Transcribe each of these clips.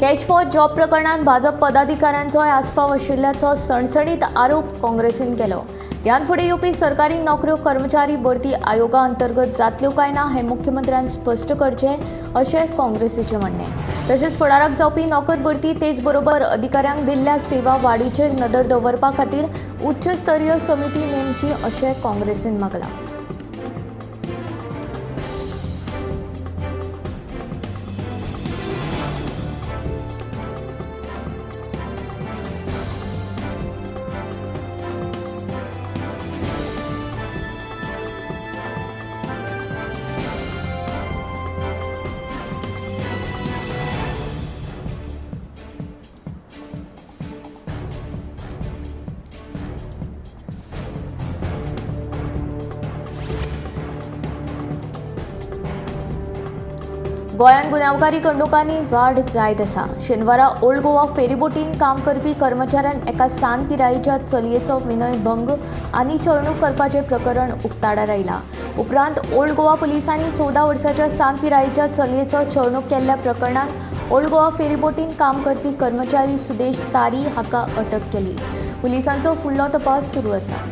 Cash for job प्रकरणात भाजप पदाधिकाऱ्यांचोय आस्पाव आशिल्ल्याचो सणसणीत आरोप काँग्रेसीन केलो. ह्यान फुडें येवपी सरकारी नोकऱ्यो कर्मचारी भरती आयोगा अंतर्गत जातल्यो काय ना हें मुख्यमंत्र्यान स्पश्ट करचें अशें काँग्रेसीचें म्हणणें. तशेंच फुडाराक जावपी नोकर भरती तेच बरोबर अधिकाऱ्यांक दिल्ल्या सेवा वाडीचेर नदर दवरपा खातीर उच्च स्तरीय समिती नेमची अशें काँग्रेसीन मागलां. गोंयांत गुन्यांवकारी घडणुकांनी वाड जायत आसा. शेनवारा ओल्ड गोवा फेरीबोटीन काम करपी कर्मचाऱ्यान एका सान पिरायेच्या चलयेचो विनयभंग आनी छळणूक करपाचें प्रकरण उक्ताडार आयलां. उपरांत ओल्ड गोवा पुलिसांनी 14 वर्साच्या सान पिरायेच्या चलयेचो छळणूक केल्ल्या प्रकरणांत ओल्ड गोवा फेरीबोटीन काम करपी कर्मचारी सुदेश तारी हाका अटक केली. पुलिसांचो फुडलो तपास सुरू आसा.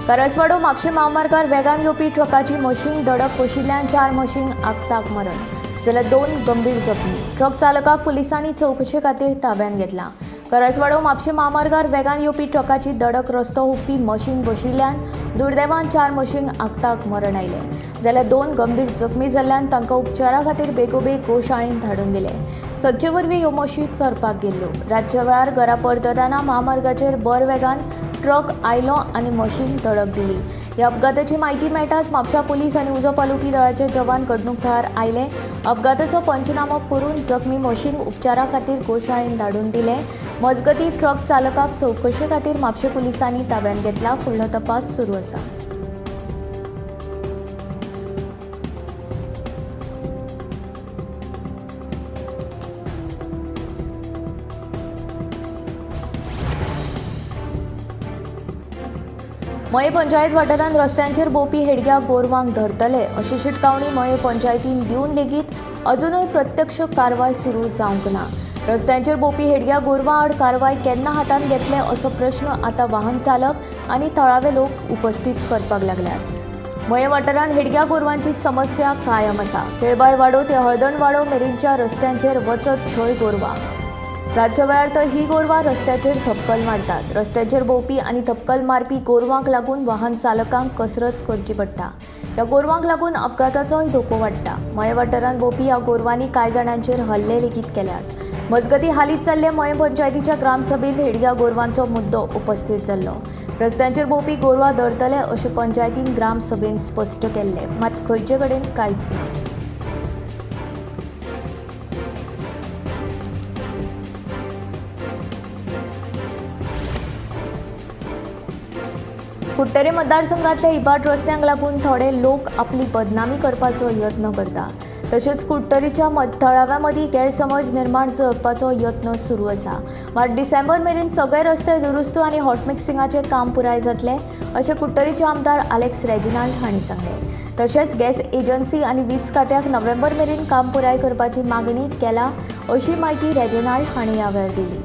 करासवाडो म्हापशें म्हामार्गार वेगान येवपी ट्रकाची मशीन धडक बशिल्ल्यान 4 मशीन आगताक मरण जाल्यार 2 गंभीर जखमी. ट्रक चालकाक पुलिसांनी चवकशे खातीर ताब्यांत घेतला. करासवाडो म्हापशें म्हामार्गार वेगान येवपी ट्रकाची धडक रस्तो हुपपी मशीन बशिल्ल्यान दुर्दैवान 4 मशीन आगताक मरण आयलें जाल्यार 2 गंभीर जखमी जाल्ल्यान तांकां उपचारा खातीर बेगोबेग गोशाळेंत धाडून दिले. सदचे वरवीं ह्यो मशी चरपाक गेल्ल्यो. रातच्या वेळार घरा परततना म्हामार्गाचेर बर वेगान ट्रक आयलो आनी मशीन धडक दिली. ह्या अपघाताची म्हायती मेळटाच म्हापशा पुलीस आनी उजो पालोवपी दळाचे जवान घडणूक थळार आयले. अपघाताचो पंचनामो करून जखमी मशीन उपचारा खातीर गोशाळेंत धाडून दिले. मजगतीं ट्रक चालकाक चवकशे खातीर म्हापशें पुलिसांनी ताब्यांत घेतला. फुडलो तपास सुरू आसा. मये पंचायत वाठारांत रस्त्यांचेर भोंवपी हेडग्या गोरवांक धरतले अशी शिटकावणी मये पंचायतीन दिवन लेगीत अजुनूय प्रत्यक्ष कारवाय सुरू जावंक ना. रस्त्यांचेर भोंवपी हेडग्या गोरवां आड कारवाय केन्ना हातांत घेतले असो प्रश्न आतां वाहन चालक आनी थळावे लोक उपस्थित करपाक लागल्यात. मये वाठारांत हेडग्या गोरवांची समस्या कायम आसा. केळबाय वाडो ते हळदणवाडो मेरेनच्या रस्त्यांचेर वचत थंय गोरवां. रातच्या वेळार तर ही गोरवां रस्त्याचेर थपकल मारतात. रस्त्याचेर भोंवपी आनी थपकल मारपी गोरवांक लागून वाहन चालकांक कसरत करची पडटा. ह्या गोरवांक लागून अपघाताचोय धोको वाडटा. मये वाठारांत भोंवपी ह्या गोरवांनी कांय जाणांचेर हल्ले लेगीत केल्यात. मजगतीं हालींच जाल्ले मये पंचायतीच्या ग्रामसभेंत हेडग्या गोरवांचो मुद्दो उपस्थित जाल्लो. रस्त्यांचेर भोंवपी गोरवां धरतले अशें पंचायतीन ग्रामसभेंत स्पश्ट केल्लें, मात खंयचे कडेन कांयच ना. कुडटरे मतदारसंघातल्या इबाड रस्त्यांक लागून थोडे लोक आपली बदनामी करपाचो यत्न करता. तशेंच कुडटरीच्या थळाव्यां मदीं गैरसमज निर्माण करपाचो यत्न सुरू आसा. मात डिसेंबर मेरेन सगळे रस्ते दुरुस्त आनी हॉटमिक्सिंगाचें काम पुराय जातलें अशें कुडटरीचे आमदार आलेक्स रेजिनाल्ड हांणी सांगलें. तशेंच गॅस एजन्सी आनी वीज खात्याक नोव्हेंबर मेरेन काम पुराय करपाची मागणी केला अशी म्हायती रेजिनाल्ड हांणी ह्या वेळार दिली.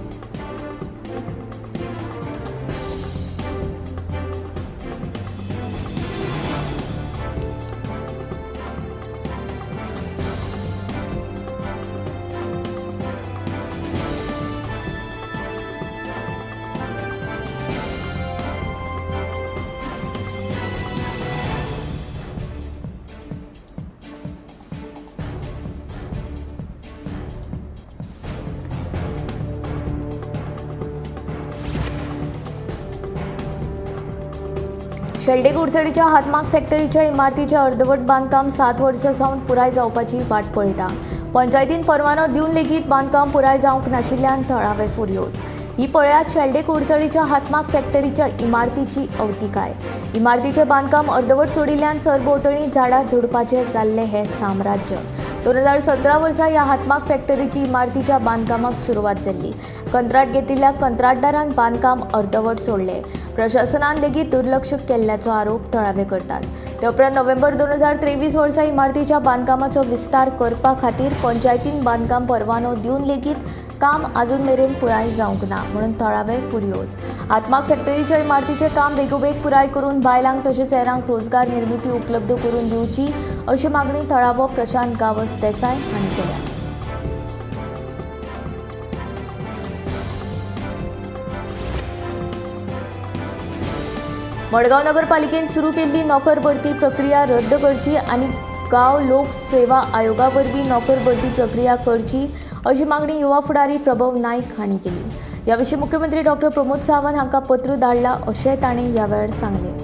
शेल्डे कुडचडीच्या हातमाग फॅक्टरीच्या इमारतीचें अर्दवट बांदकाम 7 वर्सां सावन पुराय जावपाची वाट पळयता। पंचायतीन परवानो दिवन लेगीत बांदकाम पुराय जावंक नाशिल्ल्यान थळावे फुरयोज। ही पळयात शेल्डे कुडचडीच्या हातमाग फॅक्टरीच्या इमारतीची अवतिकाय। इमारतीचें बांदकाम अर्दवट सोडिल्ल्यान सरभोंवतणी झाडां झुडपाचें जाल्लें हें साम्राज्य। 2017 वर्सा ह्या हातमाग फॅक्टरीची इमारतीच्या बांदकामाक सुरवात जाल्ली। कंत्राट घेतिल्ल्या कंत्राटदारान बांदकाम अर्दवट सोडलें। प्रशासनान लेगीत दुर्लक्ष केल्ल्याचो आरोप थळावे करतात। ते उपरांत नोव्हेंबर 2023 वर्सा इमारतीच्या बांदकामाचो विस्तार करपा खातीर पंचायतीन बांदकाम परवानो दिवन लेगीत काम अजून मेरेन पुराय जावंक ना म्हणून थळावे फुरयोज। हातमाग फॅक्टरीच्या इमारतीचें काम बेगोबेग पुराय करून बायलांक तशेंच हेरांक रोजगार निर्मिती उपलब्ध करून दिवची अशी मागणी थळावो प्रशांत गावस देसाय हांणी केल्या। मडगांव नगरपालिकेन सुरू केल्ली नोकर भरती प्रक्रिया रद्द करची आनी गांव लोक सेवा आयोगा वरवीं नोकर भरती प्रक्रिया करची अशी मागणी युवा फुडारी प्रभव नायक हांणी केली। ह्या विशीं मुख्यमंत्री डॉक्टर प्रमोद सावंत हांकां पत्र धाडलां अशें तांणी ह्या वेळार सांगलें।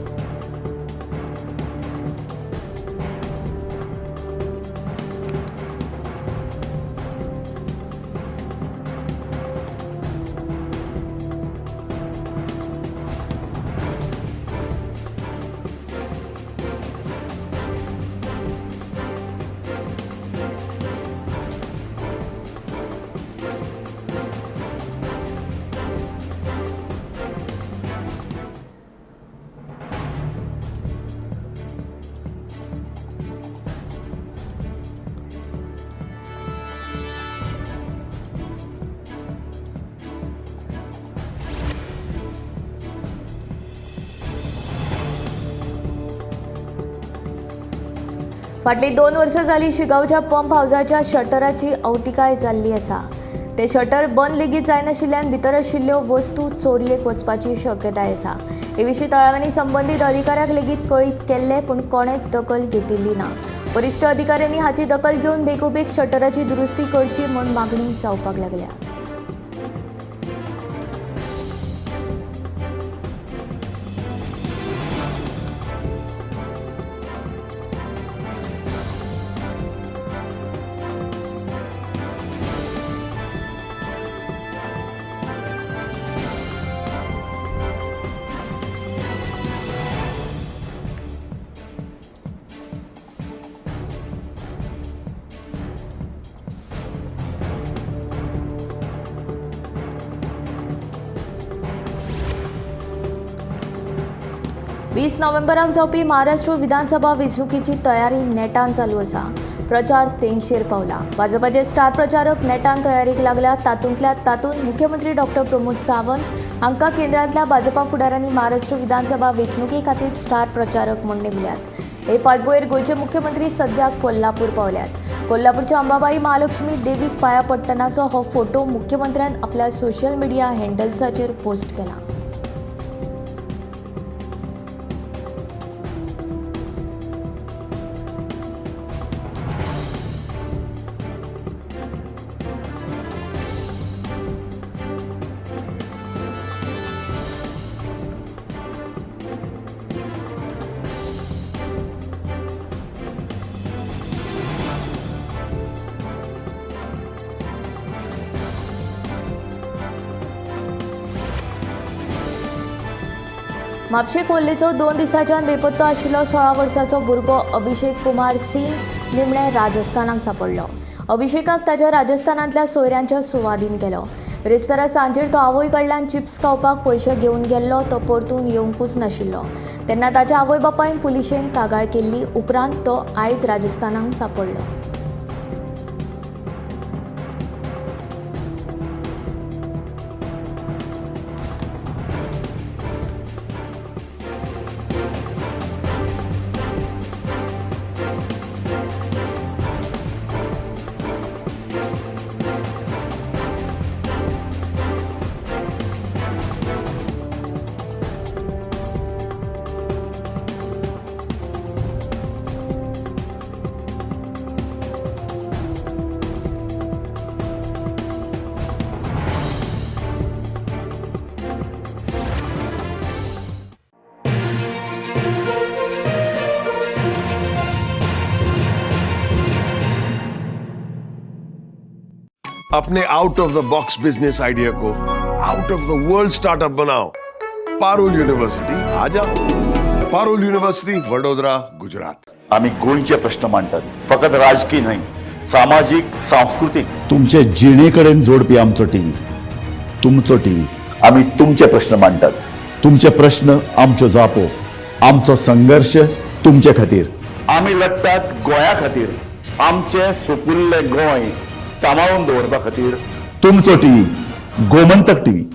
फाटली 2 वर्सां जाली शिगांवच्या पंप हावजाच्या शटराची अवतिकाय जाल्ली आसा। ते शटर बंद लेगीत जायनाशिल्ल्यान भितर आशिल्ल्यो वस्तू चोरयेक वचपाची शक्यताय आसा। हे विशीं थळाव्यांनी संबंदीत अधिकाऱ्याक लेगीत कळीत केल्लें, पूण कोणेच दखल घेतिल्ली ना। वरिश्ठ अधिकाऱ्यांनी हाची दखल घेवन बेगोबेग शटराची दुरुस्ती करची म्हूण मागणी जावपाक लागल्या। वीस नोव्हेंबराक जावपी महाराष्ट्र विधानसभा वेंचणुकेची तयारी नेटान चालू आसा। प्रचार तेंगशेर पावला। भाजपाचे स्टार प्रचारक नेटान तयारीक लागल्या। तातूंतल्या तातूंत मुख्यमंत्री डॉक्टर प्रमोद सावंत हांकां केंद्रांतल्या भाजपा फुडारांनी महाराष्ट्र विधानसभा वेंचणुके खातीर स्टार प्रचारक म्हूण नेमल्यात। हे फाटभुंयेर गोंयचे मुख्यमंत्री सद्या कोल्हापूर पावल्यात। कोल्हापूरच्या अंबाबाई महालक्ष्मी देवीक पांया पडटनाचो हो फोटो मुख्यमंत्र्यान आपल्या सोशल मिडिया हँडल्साचेर पोस्ट केला। म्हापशें कोल्हेचो 2 दिसांच्यान बेपत्तो आशिल्लो 16 वर्सांचो भुरगो अभिषेक कुमार सिंग निमणे राजस्थानाक सांपडलो। अभिषेकाक ताच्या राजस्थानांतल्या सोयऱ्यांच्या सुवादीन केलो। बिरेस्तारा सांजेर तो आवय कडल्यान चिप्स खावपाक पयशे घेवन गेल्लो, तो परतून येवंकूच नाशिल्लो। तेन्ना ताच्या आवय बापायन पुलिशेन कागाळ केल्ली। उपरांत तो आयज राजस्थानाक सांपडलो। अपने out of the box business idea co out of the world startup बनाओ। पारुल यूनिवर्सिटी आ जाओ। पारुल यूनिवर्सिटी, वडोदरा, गुजरात। आमी गोंयचे प्रश्न मांडटात, फकत राजकी न्हय, सामाजीक, सांस्कृतीक, तुमचे जिणेकडेन जोडपी आमचो टीव्ही, तुमचो टीव्ही। आमी तुमचे प्रश्न मांडटात। तुमचे प्रश्न आमच्यो जापो, आमचो संघर्श तुमचे खातीर। आमी लडटात गोंया खातीर, आमचें सुपुल्लें गोंय सांबाळून दवरपा खातीर। तुमचो टीव्ही, गोमंतक टीव्ही।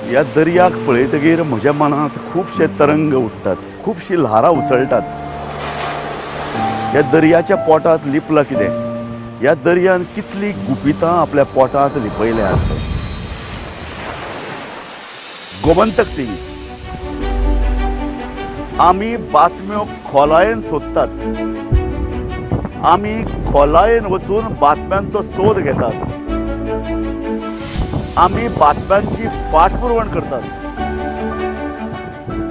ह्या दर्याक पळयतगीर म्हज्या मनांत खुबशे तरंग उठ्ठात, खुबशीं ल्हारां उसळटात। ह्या दर्याच्या पोटांत लिपलां कितें? ह्या दर्यान कितलीं गुपितां आपल्या पोटांत लिपयल्यांत? गोमंतक टीव्ही, आमी बातम्यो खोलायेन सोदतात, आमी खोलायेन वचून बातम्यांचो सोद घेतात, आमी बातम्यांची फाटपुरवण करतात,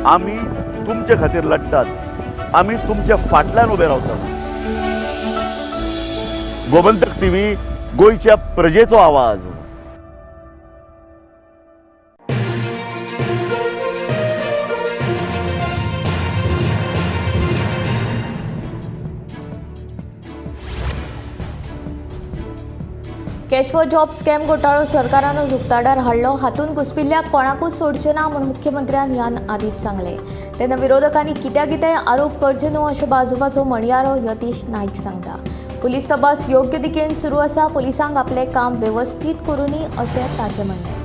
आमी तुमचे खातीर लडटात, आमी तुमच्या फाटल्यान उबे रावतात। गोमंतक टीव्ही, गोंयच्या प्रजेचो आवाज। कॅश फॉर जॉब स्कॅम घोटाळो सरकारान उक्ताडार हाडलो, हातूंत घुसपिल्ल्याक कोणाकूच सोडचें ना म्हूण मुख्यमंत्र्यान ह्यान आदींच सांगलें। तेन्ना विरोधकांनी कित्या कितें आरोप करचे न्हू अशें भाजपाचो म्हणयारो यतीश नायक सांगता। पुलीस तपास योग्य दिकेन सुरू आसा, पुलिसांक आपलें काम वेवस्थीत करूनी अशें ताचें म्हणणें।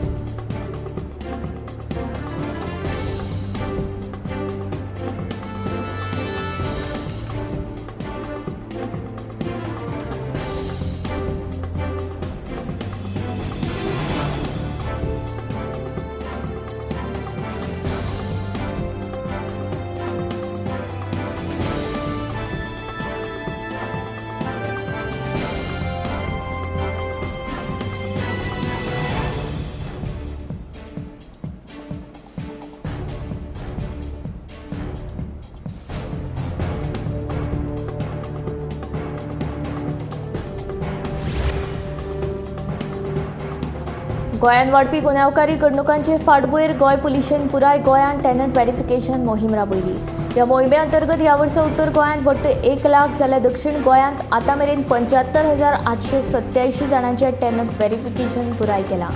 गोंयांत वाडपी गुन्यांवकारी घडणुकांचे फाटभूंयेर गोंय पुलिशेन पुराय गोंयांत टेनंट व्हेरिफिकेशन मोहीम राबयली। ह्या मोहिमे अंतर्गत ह्या वर्सा उत्तर गोंयांत वट्ट 1 लाख जाल्यार दक्षिण गोंयांत आतां मेरेन 75,887 जाणांचें टेनंट व्हेरिफिकेशन पुराय केलां।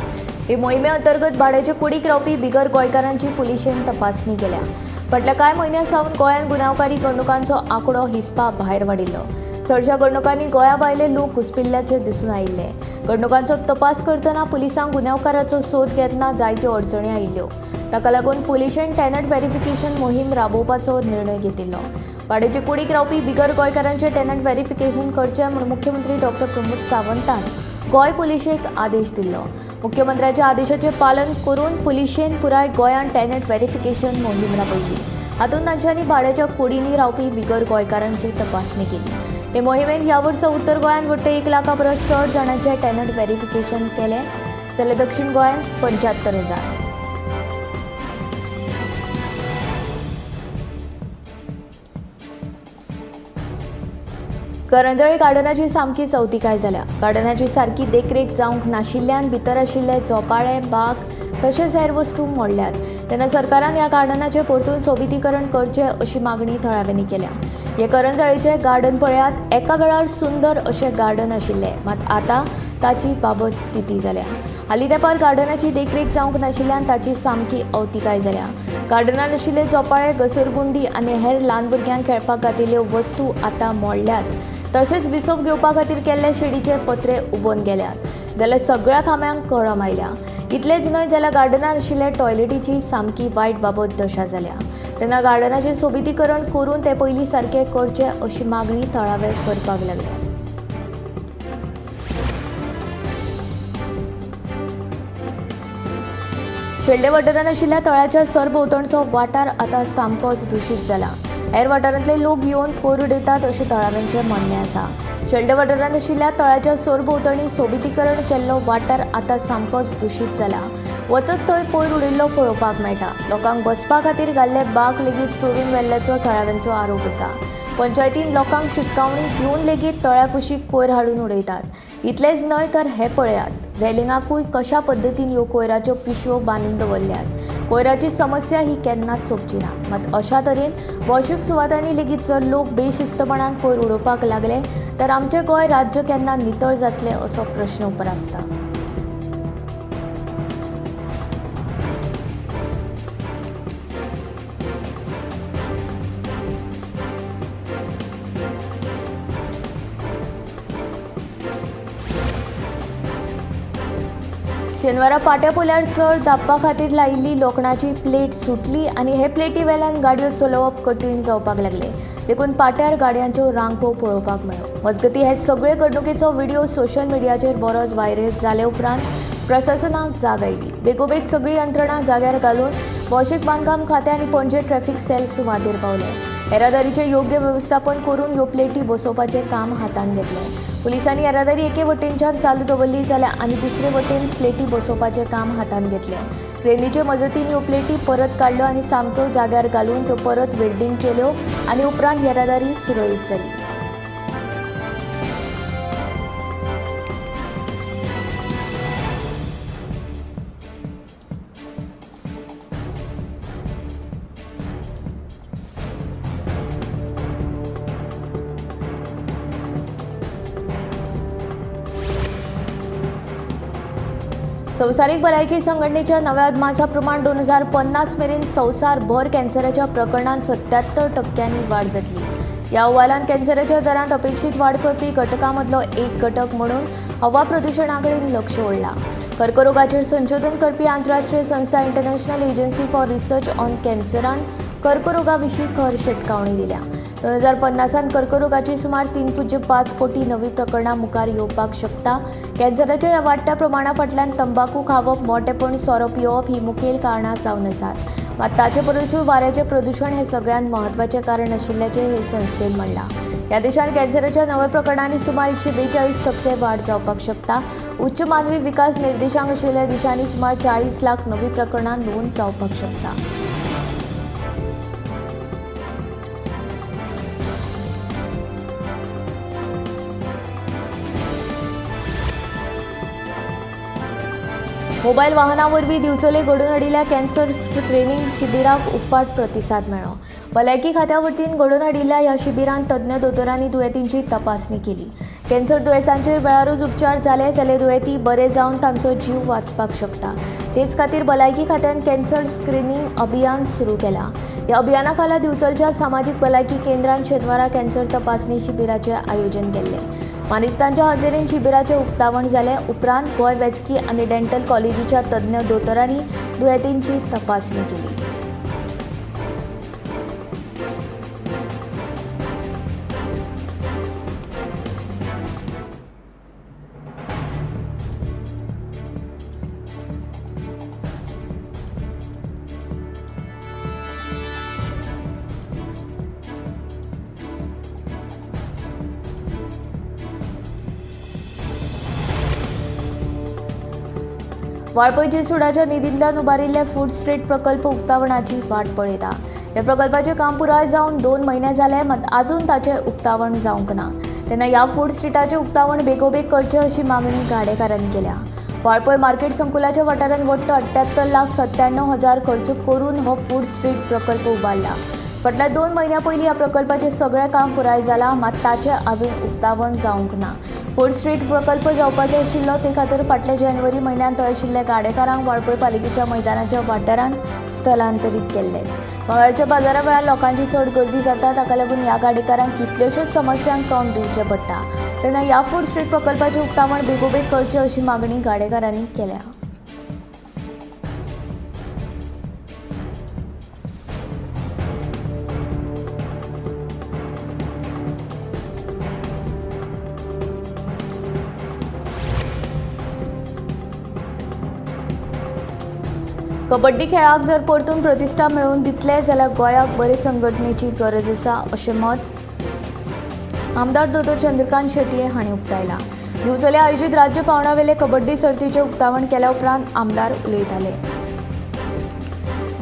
हे मोहिमे अंतर्गत भाड्याचे कुडीक रावपी बिगर गोंयकारांची पुलिशेन तपासणी केल्या। फाटल्या कांय म्हयन्यां सावन गोंयांत गुन्यांवकारी घडणुकांचो आंकडो हिसपा भायर वाडिल्लो। चडशा घडणुकांनी गोंया भायले लोक घुसपिल्ल्याचें दिसून आयिल्लें। घडणुकांचो तपास करतना पुलिसांक गुन्यांवकाराचो सोद घेतना जायत्यो अडचणी आयिल्ल्यो। ताका लागून पुलिशेन टेनंट व्हेरिफिकेशन मोहीम राबोवपाचो निर्णय घेतिल्लो। भाड्याचे कुडीक रावपी बिगर गोंयकारांचें टेनंट व्हेरिफिकेशन करचें म्हूण मुख्यमंत्री डॉक्टर प्रमोद सावंतान गोंय पुलिशेक आदेश दिल्लो। मुख्यमंत्र्याच्या आदेशाचें पालन करून पुलिशेन पुराय गोंयांत टेनंट व्हेरिफिकेशन मोहीम राबयली। हातूंत तांच्यांनी भाड्याच्या कुडींनी रावपी बिगर गोंयकारांची तपासणी केली। हे मोहिमेंत ह्या वर्सा उत्तर गोंयांत वट्ट 1 लाखा परस चड जाणांचें टेनंट व्हेरिफिकेशन केलें जाल्यार दक्षिण गोंयांत 75,000। करंजळे गार्डनाची सामकी चवतिकाय जाल्या। गार्डनाची सारकी देखरेख जावंक नाशिल्ल्यान भितर आशिल्ले झोपाळे, बाग तशेंच हेर वस्तू मोडल्यात। तेन्ना सरकारान ह्या गार्डनाचें परतून सोबितीकरण करचें अशी मागणी थळाव्यांनी केल्या। हे करंजाळीचें गार्डन पळयात, एका वेळार सुंदर अशें गार्डन आशिल्लें, मात आतां ताची बाबत स्थिती जाल्या। हालीं तेंपार गार्डनाची देखरेख जावंक नाशिल्ल्यान ताची सामकी अवतिकाय जाल्या। गार्डनान आशिल्ले झोपाळे, घसरगुंडी आनी हेर ल्हान भुरग्यांक खेळपाक घातिल्ल्यो वस्तू आतां मोडल्यात। तशेंच विसव घेवपा खातीर केल्ले शेडीचे पत्रे उबोवन गेल्यात, जाल्यार सगळ्या खांब्यांक कळम आयल्या। इतलेंच न्हय जाल्यार गार्डनान आशिल्ले टॉयलेटीची सामकी वायट बाबत दशा जाल्या। तेन्ना गार्डनाचें सोबितीकरण करून ते पयलीं सारकें करचें अशी मागणी थळावे करपाक लागले. शेल्डें वाठारांत आशिल्ल्या तळ्याच्या सरभोंवतणचो वाठार आतां सामकोच दुशीत जाला. हेर वाठारांतले लोक येवन कोयर उडयतात अशें थळाव्यांचें म्हणणें आसा. शेल्डें वाठारांत आशिल्ल्या तळ्याच्या सरभोंवतणी सोबितीकरण केल्लो वाठार आतां सामकोच दुशीत जाला. वचत थंय कोयर उडयल्लो पळोवपाक मेळटा. लोकांक बसपा खातीर घाल्ले बाग लेगीत चोरून व्हेल्ल्याचो थळाव्यांचो आरोप आसा. पंचायतीन लोकांक शिटकावणी दिवन लेगीत तळ्या कुशीक कोयर हाडून उडयतात. इतलेंच न्हय तर हें पळयात, रेलिंगाकूय कशा पद्दतीन ह्यो कोयराच्यो पिशव्यो बांदून दवरल्यात. कोयराची समस्या ही केन्नाच सोंपची ना. मात अशा तरेन भौशीक सुवातांनी लेगीत जर लोक बेशिस्तपणान कोयर उडोवपाक लागले तर आमचें गोंय राज्य केन्ना नितळ जातलें असो प्रश्न उप्रासता. शेनवारा पाट्या पोल्यार चड दाबपा खातीर लायिल्ली लोखणाची प्लेट सुटली आनी हे प्लेटी वेल्यान गाडयो चलोवप कठीण जावपाक लागलें. देखून पाट्यार गाडयांच्यो रांको पळोवपाक मेळ्ळ्यो. मजगतीं हे सगळे घडणुकेचो व्हिडिओ सोशल मिडियाचेर बरोच व्हायरल जाले उपरांत प्रशासनाक जाग आयली. बेगोबेग सगळी यंत्रणा जाग्यार घालून भौशीक बांदकाम खातें आनी पणजे ट्रॅफिक सेल सुवातेर पावले. येरादारीचें योग्य वेवस्थापन करून ह्यो प्लेटी बसोवपाचें काम हातांत घेतलें. पुलिसांनी येरादारी एके वटेनच्यान चालू दवरली जाल्यार आनी दुसरे वटेन प्लेटी बसोवपाचें काम हातांत घेतलें. क्रेनीचे मजतीन ह्यो प्लेटी परत काडल्यो आनी सामक्यो जाग्यार घालून त्यो परत वेल्डिंग केल्यो आनी उपरांत येरादारी सुरळीत जाली. संवसारीक भलायकी संघटनेच्या नव्या अदमासा प्रमाण 2050 मेरेन संवसारभर कॅन्सराच्या प्रकरणांत 77% वाड जातली. ह्या अहवालान कॅन्सराच्या दरांत अपेक्षीत वाड करपी घटकां मदलो एक घटक म्हणून हवा प्रदुशणा कडेन लक्ष ओडलां. कर्करोगाचेर संशोधन करपी आंतरराष्ट्रीय संस्था international agency for research on कॅन्सरान कर्करोगा विशीं खर शिटकावणी दिल्या. 2050 कर्करोगाची सुमार 3.5 कोटी नवी प्रकरणां मुखार येवपाक शकता. कॅन्सराच्या ह्या वाडट्या प्रमाणा फाटल्यान तंबाकू खावप, मोटेपण, सोरो पिवप ही मुखेल कारणां जावन आसात. मात ताचे परसूय वाऱ्याचें प्रदुशण हें सगळ्यांत म्हत्वाचें कारण आशिल्ल्याचें हे संस्थेन म्हणलां. ह्या देशांत कॅन्सराच्या नव्या प्रकरणांनी सुमार 142% वाड जावपाक शकता. उच्च मानवी विकास निर्देशांक आशिल्ल्या देशांनी सुमार 40 लाख नवी प्रकरणां नोंद जावपाक शकता. मोबायल वाहना वरवीं दिवचले घडोवन हाडिल्ल्या कॅन्सर स्क्रिनींग शिबिराक उपाट प्रतिसाद मेळ्ळो. भलायकी खात्या वतीन घडोवन हाडिल्ल्या ह्या शिबिरांत तज्ञ दोतोरांनी दुयेंतींची तपासणी केली. कॅन्सर दुयेंसांचेर वेळारूच उपचार जाले जाल्यार दुयेंती बरे जावन तांचो जीव वाचपाक शकता. तेच खातीर भलायकी खात्यान कॅन्सर स्क्रिनींग अभियान सुरू केलां. ह्या अभियाना खाला दिवचलच्या सामाजीक भलायकी केंद्रान शेनवारा कॅन्सर तपासणी शिबिराचें आयोजन केल्लें. मानेस्तांच्या हजेरीन शिबिराचें उक्तावण जालें. उपरांत गोंय वैजकी आनी डेंटल कॉलेजीच्या तज्ञ दोतोरांनी दुयेंतींची तपासणी केली. वाळपयचे सुडाच्या निधींतल्यान उबारिल्ले फूड स्ट्रीट प्रकल्प उक्तावणाची वाट पळयता. ह्या प्रकल्पाचें काम पुराय जावन 2 म्हयने जाले, मात आजून ताचें उक्तावण जावंक ना. तेन्ना ह्या फूड स्ट्रीटाचें उक्तावण बेगोबेग करचें अशी मागणी गाडेकारांनी केल्या. वाळपय मार्केट संकुलाच्या वाठारांत वट्ट 78,97,000 खर्च करून हो फूड स्ट्रीट प्रकल्प उबारला. फाटल्या 2 म्हयन्यां पयलीं ह्या प्रकल्पाचें सगळें काम पुराय जालां, मात ताचें आजून उक्तावण जावंक ना. फूड स्ट्रीट प्रकल्प जावपाचो आशिल्लो ते खातीर फाटल्या जानेवारी म्हयन्यांत थंय आशिल्ल्या गाडेकारांक वाळपय पालिकेच्या मैदानाच्या वाठारांत स्थलांतरीत केल्ले. मंगळारच्या बाजारा वेळार लोकांची चड गर्दी जाता, ताका लागून ह्या गाडेकारांक कितल्योश्योच समस्यांक तोंड दिवचें पडटा. तेन्ना ह्या फूड स्ट्रीट प्रकल्पाचें उक्तावण बेगोबेग करचें अशी मागणी गाडेकारांनी केल्या. कबड्डी खेळाक जर परतून प्रतिश्ठा मेळोवन दितले जाल्यार गोंयाक बरे संघटनेची गरज आसा अशें मत आमदार दोतोर चंद्रकांत शेटये हांणी उक्तायला. दिवचले आयोजीत राज्य पांवड्यावेले कबड्डी सर्तीचें उक्तावण केल्या उपरांत आमदार उलयताले.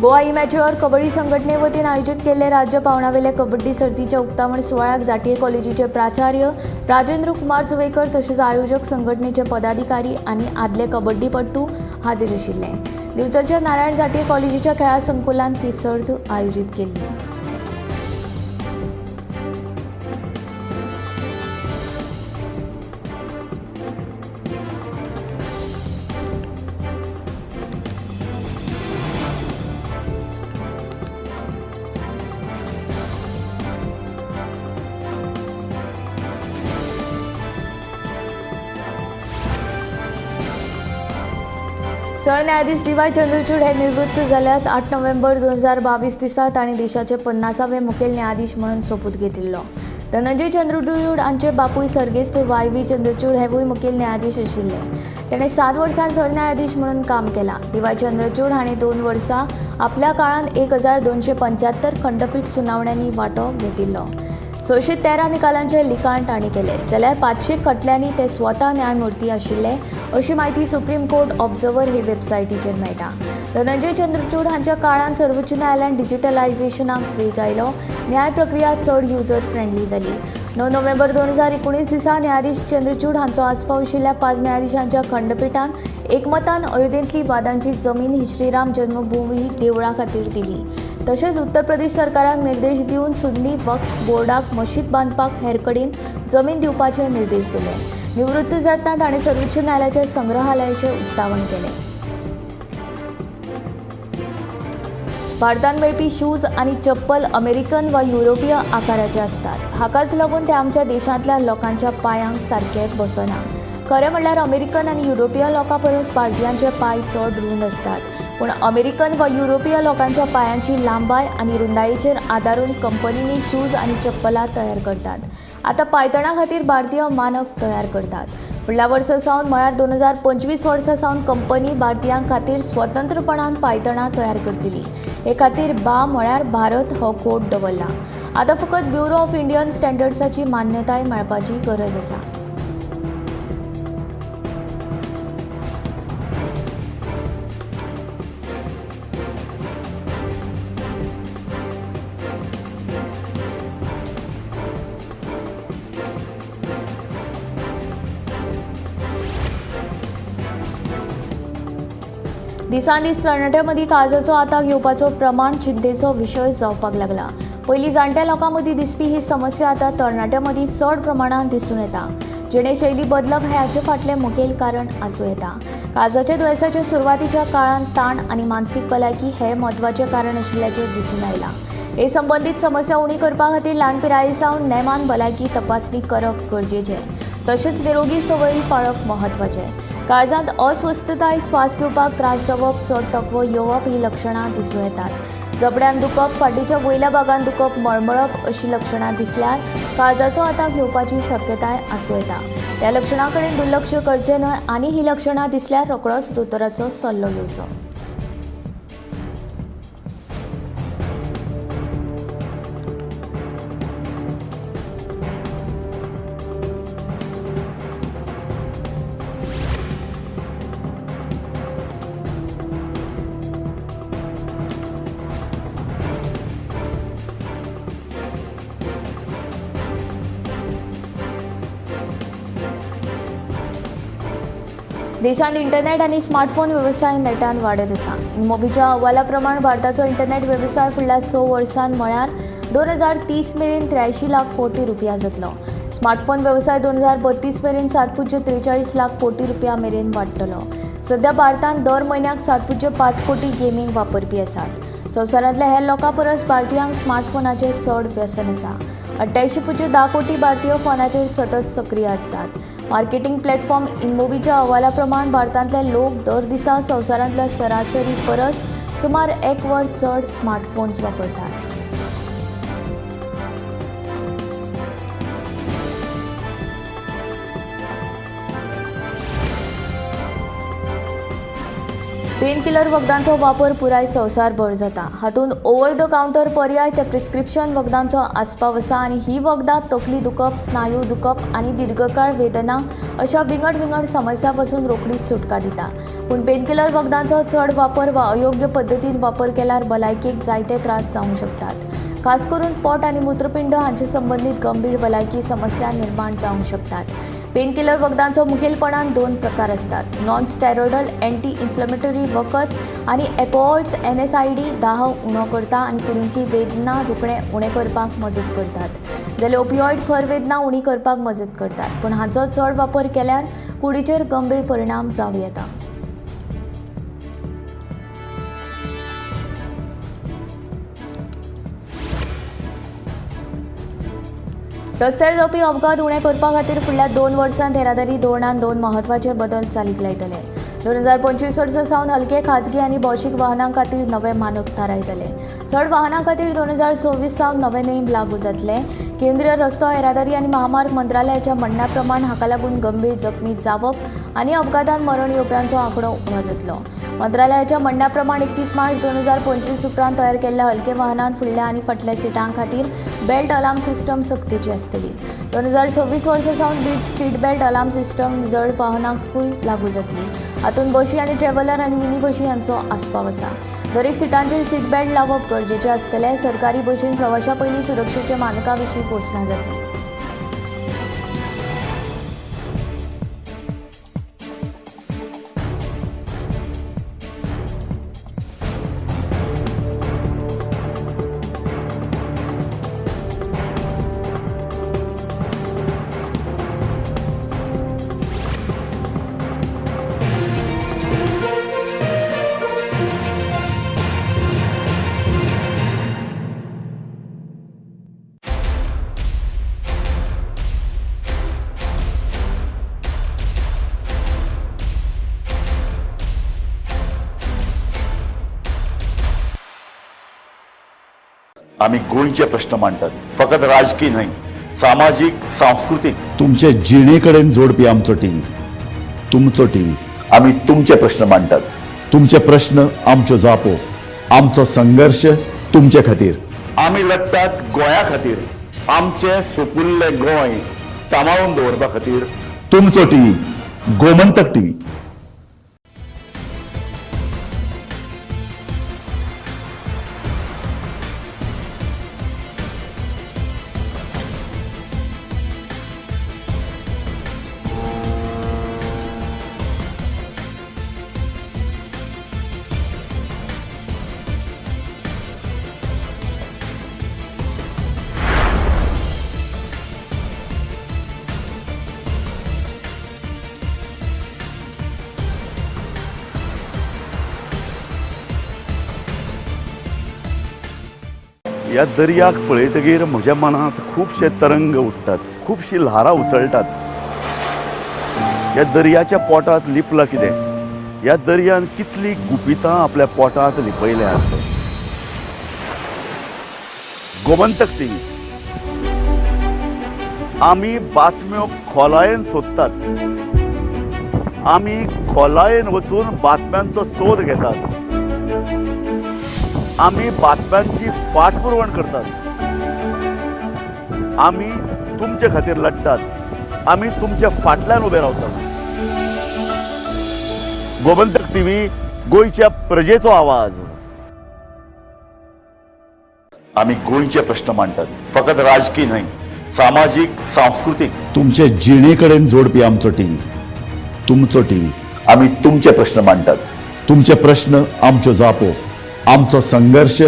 गोवा इमॅच्युअर कबड्डी संघटने वतीन आयोजीत केल्ले राज्य पांवड्यावेले कबड्डी सर्तीच्या उक्तावण सुवाळ्याक जाटीये कॉलेजीचे प्राचार्य राजेंद्र कुमार जुवेकर तशेंच आयोजक संघटनेचे पदाधिकारी आनी आदले कबड्डीपटू हाजीर आशिल्ले. दिवचलच्या नारायण जाटीये कॉलेजीच्या खेळां संकुलांत ही सर्त आयोजीत केल्ली. सरन्यायाधीश डी.वाय. चंद्रचूड हे निवृत्त जाल्यात. 8 नोव्हेंबर 2022 दिसा तांणी देशाचे 50वे मुखेल न्यायाधीश म्हणून सोपूत घेतिल्लो. धनंजय चंद्रचूड हांचे बापूय सर्गेस्त वाय.व्ही. चंद्रचूड हेवूय मुखेल न्यायाधीश आशिल्ले. ताणें 7 वर्सां सरन्यायाधीश म्हणून काम केलां. डी.वाय. चंद्रचूड हांणी 2 वर्सां आपल्या काळांत 1275 खंडपीठ सुनावण्यांनी वांटो घेतिल्लो. 613 निकालांचे लिखाण तांणी केले, जाल्यार 500 खटल्यांनी ते स्वता न्यायमूर्ती आशिल्ले अशी म्हायती सुप्रीम कोर्ट ऑब्जर्वर हे वेबसायटीचेर मेळटा. धनंजय चंद्रचूड हांच्या काळांत सर्वोच्च न्यायालयान डिजिटलायझेशनाक वेग आयलो. न्याय प्रक्रिया चड युजर फ्रेंडली जाली. 9 नोव्हेंबर 2019 दिसा न्यायाधीश चंद्रचूड हांचो आस्पाव आशिल्ल्या 5 न्यायाधीशांच्या खंडपीठान एकमतान अयोध्येंतली वादांची जमीन ही श्रीराम जन्मभूमी देवळा खातीर दिली. तशेंच उत्तर प्रदेश सरकाराक निर्देश दिवन सुन्नी वक्फ बोर्डाक मशीद बांदपाक हेर कडेन जमीन दिवपाचे निर्देश दिले. निवृत्त जातना ताणें सर्वोच्च न्यायालयाच्या संग्रहालयाचें उक्तावण केलें. भारतांत मेळपी शूज आनी चप्पल अमेरिकन वा युरोपीय आकाराचे आसतात. हाकाच लागून ते आमच्या देशांतल्या लोकांच्या पांयांक सारके बसना. खरें म्हणल्यार अमेरिकन आनी युरोपीय लोकां परस भारतीयांचे पांय चड रूंद आसतात. पूण अमेरिकन वा युरोपीय लोकांच्या पांयांची लांबाय आनी रुंदायेचेर आदारून कंपनींनी शूज आनी चप्पलां तयार करतात. आतां पांयतणां खातीर भारतीय मानक तयार करतात. फुडल्या वर्सा सावन म्हळ्यार 2025 वर्सा सावन कंपनी भारतीयां खातीर स्वतंत्रपणान पांयतणां तयार करतली. हे खातीर बा म्हळ्यार भारत हो कोड दवरला. आतां फकत ब्युरो ऑफ इंडियन स्टँडर्ड्साची मान्यताय मेळपाची गरज आसा. दिसान दीस तरणाट्यां मदीं काळजाचो आताक येवपाचो प्रमाण चिंतेचो विशय जावपाक लागला. पयलीं जाणट्या लोकां मदीं दिसपी ही समस्या आतां तरणाट्यां मदीं चड प्रमाणांत दिसून येता. जिणेशैली बदलप हें हाचे फाटलें मुखेल कारण आसूं येता. काळजाच्या दुयेंसाच्या सुरवातीच्या काळांत ताण आनी मानसीक भलायकी हें म्हत्वाचें कारण आशिल्ल्याचें दिसून आयलां. हे संबंदीत समस्या उणी करपा खातीर ल्हान पिराये सावन नेमान भलायकी तपासणी करप गरजेचें, तशेंच निरोगी संवयी पाळप म्हत्वाचें. काळजांत अस्वस्थताय, श्वास घेवपाक त्रास जावप, चड थकवो येवप ही लक्षणां दिसूं येतात. जबड्यान दुखप, फाटीच्या वयल्या भागान दुखप, मळमळप अशी लक्षणां दिसल्यार काळजाचो आताक येवपाची शक्यताय आसूं येता. ह्या लक्षणां कडेन दुर्लक्ष करचें न्हय आनी ही लक्षणां दिसल्यार रोखडोच दोतोराचो सल्लो घेवचो. देशांत इंटरनेट आनी स्मार्टफोन वेवसाय नेटान वाडत आसा. इनमोबीच्या अहवाला प्रमाण भारताचो इंटरनेट वेवसाय फुडल्या 6 वर्सांत म्हळ्यार 2030 मेरेन 83 लाख कोटी रुपया जातलो. स्मार्टफोन वेवसाय 2032 मेरेन 7.43 लाख कोटी रुपया मेरेन वाडटलो. सध्या भारतांत दर म्हयन्याक 7.5 कोटी गेमींग वापरपी आसात. संवसारांतल्या हेर लोकां परस भारतीयांक स्मार्टफोनाचें चड व्यसन आसा. 88.10 कोटी भारतीय फोनाचेर सतत सक्रीय आसतात. मार्केटिंग प्लॅटफॉर्म इनमोबीच्या अहवाला प्रमाण भारतांतले लोक दर दिसा संवसारांतल्या सरासरी परस सुमार 1 वर चड स्मार्टफोन्स वापरतात. पेनकिलर वखदांचो वापर पुराय संवसारभर जाता. हातूंत ओवर the counter पर्याय ते प्रिस्क्रिप्शन वखदांचो आस्पाव आसा आनी ही वखदां तकली दुखप, स्नायू दुखप आनी दीर्घकाळ वेदना अशा विंगड विंगड समस्या पसून रोखडीच सुटका दिता. पूण पेनकिलर वखदांचो चड वापर वा अयोग्य पद्दतीन वापर केल्यार भलायकेक जायते त्रास जावंक शकतात. खास करून पोट आनी मूत्रपिंड हांचे संबंदीत गंभीर भलायकी समस्या निर्माण जावंक शकतात. पेनकिलर वखदांचो मुखेलपणान दोन प्रकार आसतात, नॉन स्टेरॉयडल एंटी इन्फ्लेमेटरी वखद आनी एपोऑइड्स NSAID दाह उणो करता आनी कुडींतली वेदना दुखणें उणें करपाक मजत करतात, जाल्यार ओपिऑइड खर वेदना उणी करपाक मजत करतात. पूण हाचो चड वापर केल्यार कुडीचेर गंभीर परिणाम जावं येता. रस्त्यार जावपी अपघात उणे करपा खातीर फुडल्या 2 वर्सांत येरादारी धोरणांत 2 म्हत्वाचे बदल चालीक लायतले. 2025 वर्सा सावन हलके खाजगी आनी भौशीक वाहनां खातीर नवे मानक थारायतले. चड वाहनां खातीर 2026 सावन नवे नेम लागू जातले. केंद्रीय रस्तो येरादारी आनी महामार्ग मंत्रालयाच्या म्हणण्या प्रमाण हाका लागून गंभीर जखमी जावप आनी अपघातान मरण येवप्यांचो आंकडो उणो जातलो. मंत्रालयाच्या म्हणण्या प्रमाण 31 मार्च 2025 उपरांत तयार केल्ल्या हलके वाहनांत फुडल्या आनी फाटल्या सिटां खातीर बेल्ट अलार्म सिस्टम सक्तीची आसतली. 2026 वर्सा सावन सीट बेल्ट अलार्म सिस्टम जड वाहनांकूय लागू जातली. हातूंत बशी आनी ट्रॅव्हलर आनी मिनी बशी हांचो आस्पाव आसा. दरेक सिटांचेर सीट बेल्ट लावप गरजेचें आसतलें. सरकारी बशीन प्रवाशा पयलीं सुरक्षेच्या मानकां विशीं घोशणा जातली. आमी गोंयचे प्रश्न मांडटात, फकत राजकी न्हय, सामाजीक, सांस्कृतीक. तुमचे जिणे कडेन जोडपी आमचो टीव्ही, तुमचो टीव्ही. आमी तुमचे प्रश्न मांडटात, तुमचे प्रश्न आमच्यो जापो, आमचो संघर्श तुमचे खातीर. आमी लढटात गोंया खातीर, आमचें सुपुल्लें गोंय सांबाळून दवरपा खातीर. तुमचो टीव्ही, गोमंतक टीव्ही. ह्या दर्याक पळयतगीर म्हज्या मनांत खुबशे तरंग उठ्ठात, खुबशी ल्हारां उसळटात. ह्या दर्याच्या पोटांत लिपलां कितें? ह्या दर्यान कितली गुपितां आपल्या पोटांत लिपयल्यात. गोमंतक टीव्ही आमी बातम्यो खोलायेन सोदतात, आमी खोलायेन वचून बातम्यांचो सोद घेतात, आमी बातम्यांची फाटपुरवण करतात, आमी तुमचे खातीर लढटात, आमी तुमच्या फाटल्यान उबे रावतात. गोमंतक टीव्ही, गोंयच्या प्रजेचो आवाज. आमी गोंयचे प्रश्न मांडटात, फकत राजकी न्हय, सामाजीक, सांस्कृतीक. तुमचे जिणे कडेन जोडपी आमचो टीव्ही, तुमचो टीव्ही. आमी तुमचे प्रश्न मांडटात, तुमचे प्रश्न आमच्यो जापो, आमचो संघर्श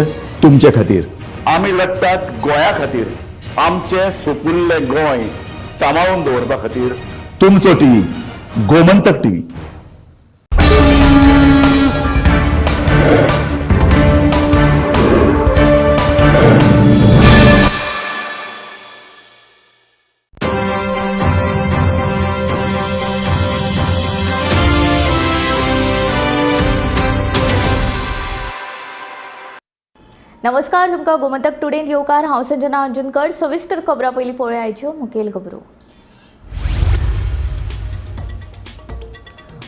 तुमचे खातीर. आमी लढटात गोंया खातीर, आमचें सुपुल्लें गोंय सांबाळून दवरपा खातीर. तुमचो टीव्ही, गोमंतक टीव्ही. नमस्कार, तुमकां गोमंतक टुडेंत येवकार. हांव संजना अंजुनकर. सविस्तर खबरां पयलीं पळोवया आयच्यो मुखेल खबरो.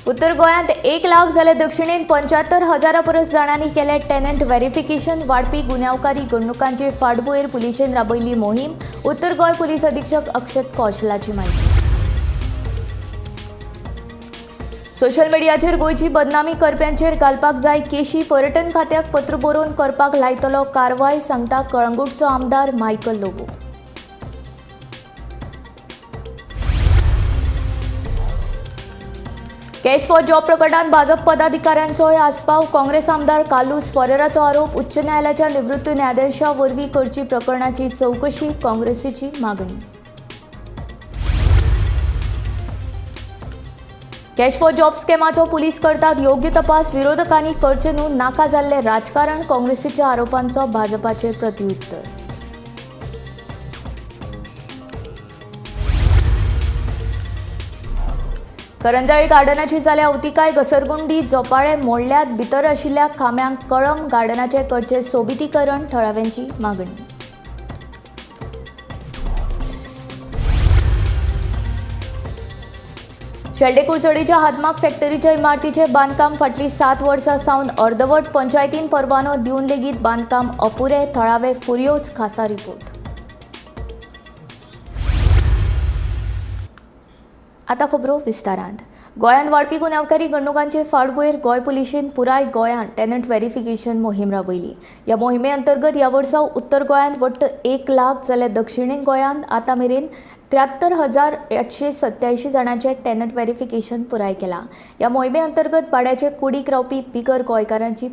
उत्तर गोंयांत 1 लाख जाल्यार दक्षिणेंत 75,000 परस जाणांनी केलें टेनंट व्हेरिफिकेशन. वाडपी गुन्यांवकारी घडणुकांचे फाटभुंयेर पुलिशेन राबयल्ली मोहीम. उत्तर गोंय पुलीस अधीक्षक अक्षत कौशलाची म्हायती. सोशल मिडियाचेर गोंयची बदनामी करप्यांचेर घालपाक जाय केशी. पर्यटन खात्याक पत्र बरोवन करपाक लायतलो कारवाय, सांगता कळंगूटचो आमदार Michael Lobo. Cash for job प्रकरणात भाजप पदाधिकाऱ्यांचोय आस्पाव. काँग्रेस आमदार कार्लुस फरेराचो आरोप. उच्च न्यायालयाच्या निवृत्त न्यायाधीशा वरवीं करची प्रकरणाची चवकशी, काँग्रेसीची मागणी. कॅश फॉर जॉब स्कॅमाचो पुलीस करतात योग्य तपास. विरोधकांनी करचें न्हू नाका जाल्लें राजकारण. काँग्रेसीच्या आरोपांचो भाजपाचेर प्रत्युत्तर. करंजाळी गार्डनाची जाल्या अवतिकाय. घसरगुंडी झोपाळे मोडल्यात. भितर आशिल्ल्या खांब्यांक कळम. गार्डनाचें करचें सोबितीकरण, थळाव्यांची मागणी. शेल्डे कुडचडेच्या हातमाग फॅक्टरीच्या इमारतीचें बांदकाम फाटलीं 7 वर्सां सावन अर्दवट. पंचायतीन परवानो दिवन लेगीत बांदकाम अपुरें. थळावे फुर्योज. खासा रिपोर्ट. आतां खबरो विस्तारांत. गोंयांत वाडपी गुन्यांवकारी घडणुकांचे फाटभुंयेर गोंय पुलिशेन पुराय गोंयांत टेनंट व्हेरिफिकेशन मोहीम राबयली. ह्या मोहिमे अंतर्गत ह्या वर्सा उत्तर गोंयांत वट्ट 1 लाख जाल्यार दक्षिणे गोंयांत आतां मेरेन 73,887 जाणांचें टेनंट व्हेरिफिकेशन पुराय केलां. ह्या मोहिमे अंतर्गत भाड्याचे कुडीक रावपी बिगर गोंयकारांची